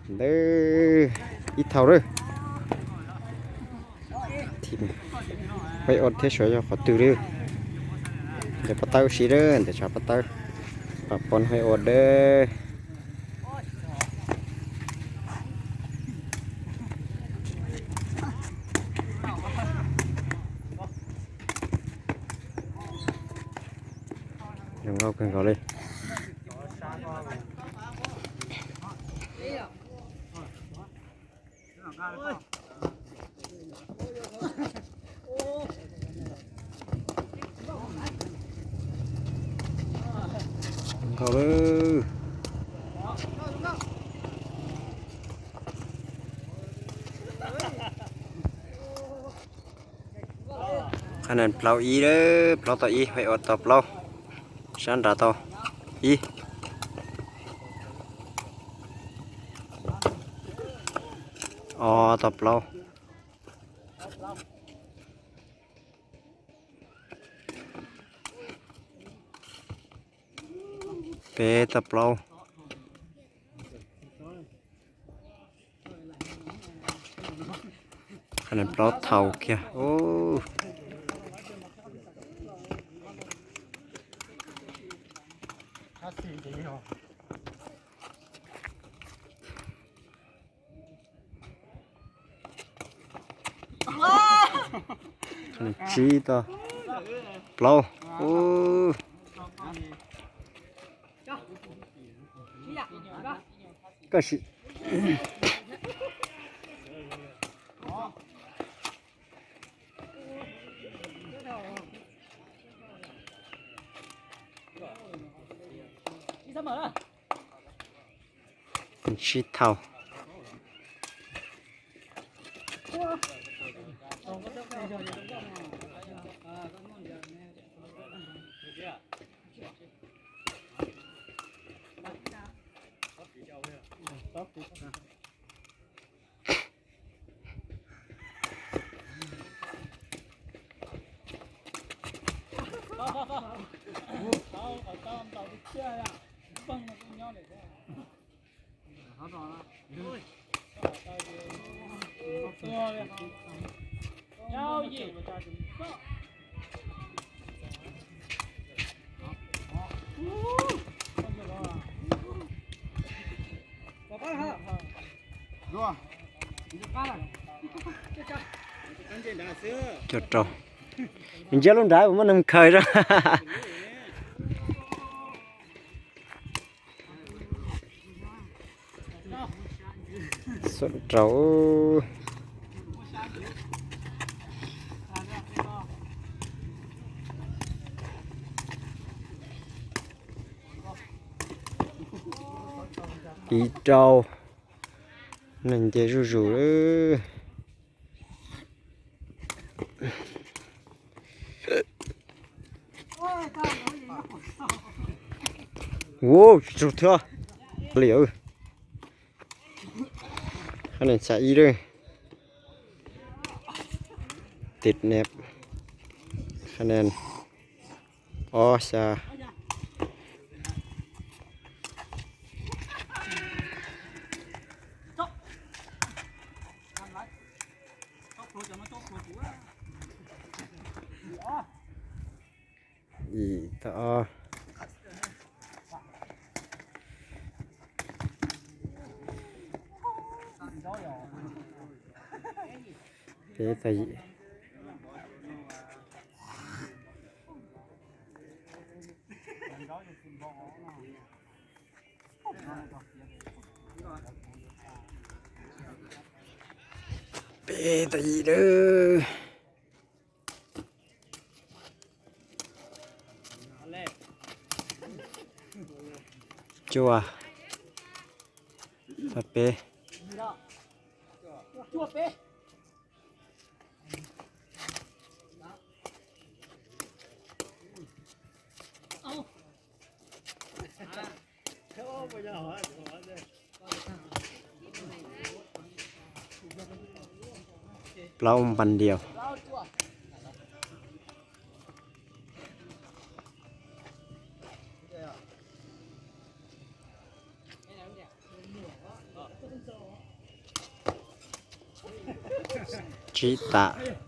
Ntawd ib thaum lawm. Hais ua thiab saib yog qhov twg li. Ntawm pov tawb si lawm, ntawm tshav pov tawb. Pab pon hais ua dawb. Zoo nkauj kawg nkaus li. Zoo nkauj lawm. Qhov no plaub ib, plaub tau ib, hais ua tau plaub, sab nrad tau ib, ob tau plaub, peb tau plaub. Qhov no plaub thaum kiag. Tsib tau plaub. Koj sim sib thaum. Cov rau, ntsia lub nrad kuv muab neeg khaws rau. Sub rau. Ib rau. Neeg nce zuj zus lawm. Ua, tsis raug thiab li. Qhov no xya ib lawm. Tib neb. Qhov no ob xya. Ib tau ob. Peb tau yim. Peb tau yim lawm. Cuaj. Tau peb. Plaub npas diaus. Sib tas.